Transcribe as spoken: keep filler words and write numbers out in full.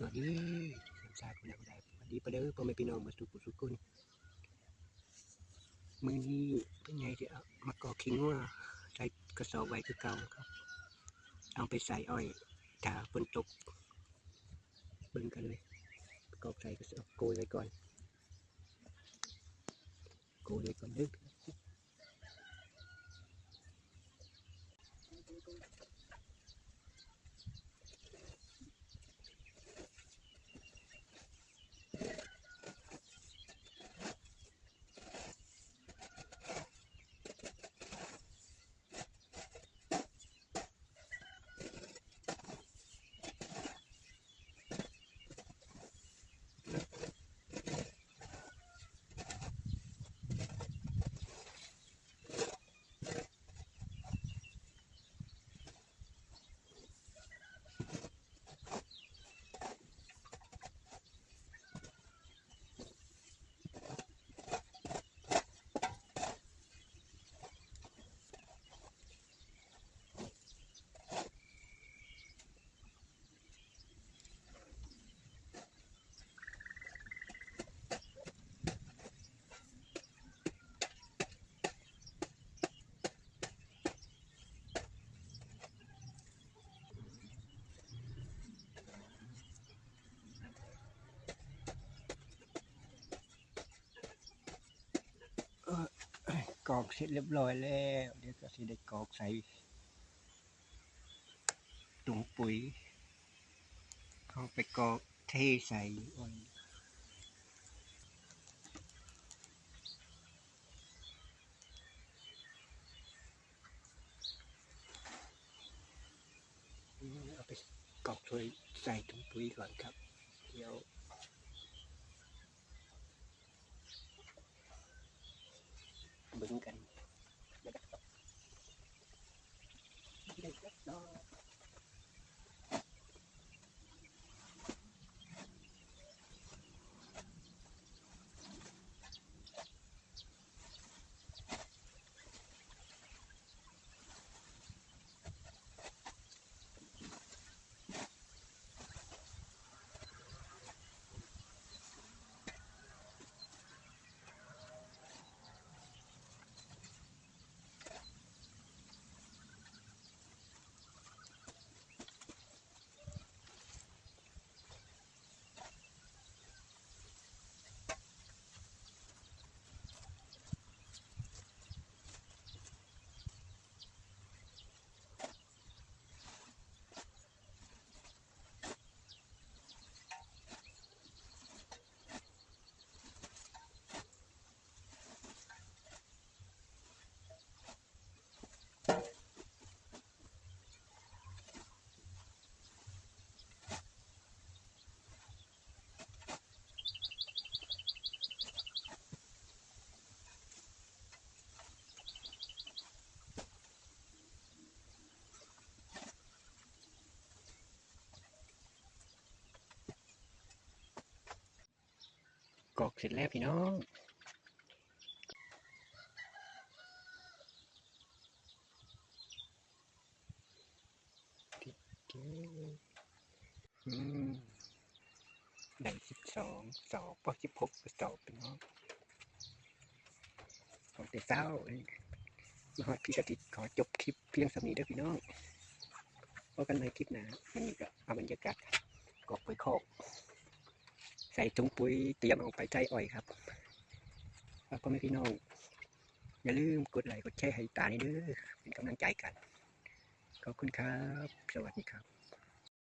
สวัสดี สวัสดี สวัสดี สวัสดี พ่อแม่พี่น้องเบิดทุกผู้ทุกคน มื้อนี้เป็นไงที่เอามากอกขี้งัวใส่กระสอบไว้คือเก่าครับ เอาไปใส่อ้อย ถ้าฝนตก เบิ่งกันเลย กอกใส่กระสอบ โกยไว้ก่อน โกยไว้ก่อนเด้อ เอ่อกอกเสร็จเรียบร้อยแล้ว เดี๋ยวก็สิได้กอกใส่ถุงปุ๋ย เอาไปกอกเทใส่อ้อย เอาไปกอกถ้วยใส่ถุงปุ๋ยก่อนครับ เดี๋ยวเบิ่งกัน กอกเสร็จแล้วพี่น้อง อืม ได้สิบสองสอบ บ่ สิบหกกระสอบพี่น้อง ของแต่เช้า มาฮอดพีกะสิขอจบคลิปเพียงส่ำนี้เด้อพี่น้อง พบกันใหม่คลิปหน้า มื้อนี้ก็เอาบรรยากาศกอกไปคอก ใส่ถุงปุ๋ยเตรียมเอาไปใส่อ้อยครับ ฝากพ่อแม่พี่น้อง อย่าลืมกดไลค์กดแชร์ให้ตาแหน่เด้อ เป็นกำลังใจกัน ขอบคุณครับ สวัสดีครับ